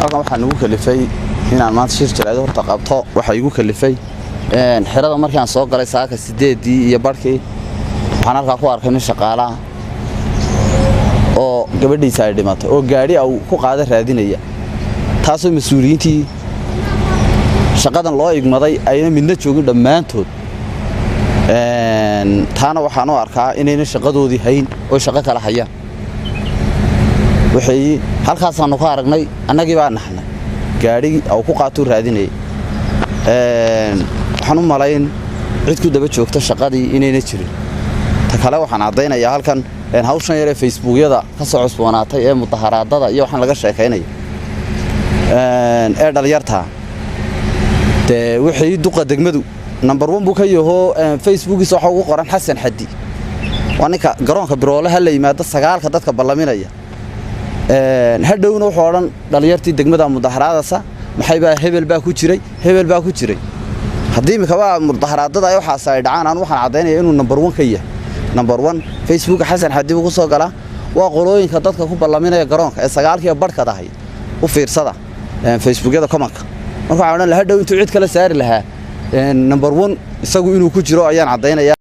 Halkan waxaa nagu kalifay inaan maanta shir jaraa'id horta qabto. Waxaa igu kalifay xerada markaan soo galay saaka 8-dii iyo barhkii, waxaan halkaa ku arkay nin shaqaalaha oo gabadhiisa ay dhimatay oo gaadhi au ku qaada raadinaya, taasoo mas-uuliyiintii shaqadan loo igmaday ayna midna joogin dhammaantood. Taana waxaan u arkaa inayna shaqadoodii hayn oo shaqo kala hayaan. Waxay halkaasaanu ka aragnay, annagii baa naxnay, gaadhigii au ku qaatuu raadinayay. Waxaan u malayn cid ku daba joogta shaqadii inayna jirin. Ta kale, waxaan caddaynayaa halkan hawshan yaree Facebookyada ka soo cusboonaatay ee mudaharaadada iyo waxaan laga sheekaynaya ee dhalinyartaa. Dee wixii duqa degmadu number one buu ka yahoo, Facebookiisa waxa ugu qoran Xasan Xadi, waa ninka garoonka Biroole ha la yimaado 9-ka dadka ballaminaya. Hadhowna wuxuu odhan dhalinyartii degmada mudaharaadasa maxaybaa, hebel baa ku jiray, hebel baa ku jiray. Haddii imikaba mudaharaadada ay waxaas ay dhacaan, aan waxaan caddaynaya inuu number one ka yahay. Number one Facebooka Xasan Xadi buu ku soo galaa, waa qolooyinka dadka ku ballaminaya garoonka ee 9-kiiba barhka tahay. U fiirsada Facebookyada komanka. Marka waxaan odhan lahaa, hadhow intuu cid kale saari lahaa, number one isagu inuu ku jiro ayaan caddaynaya.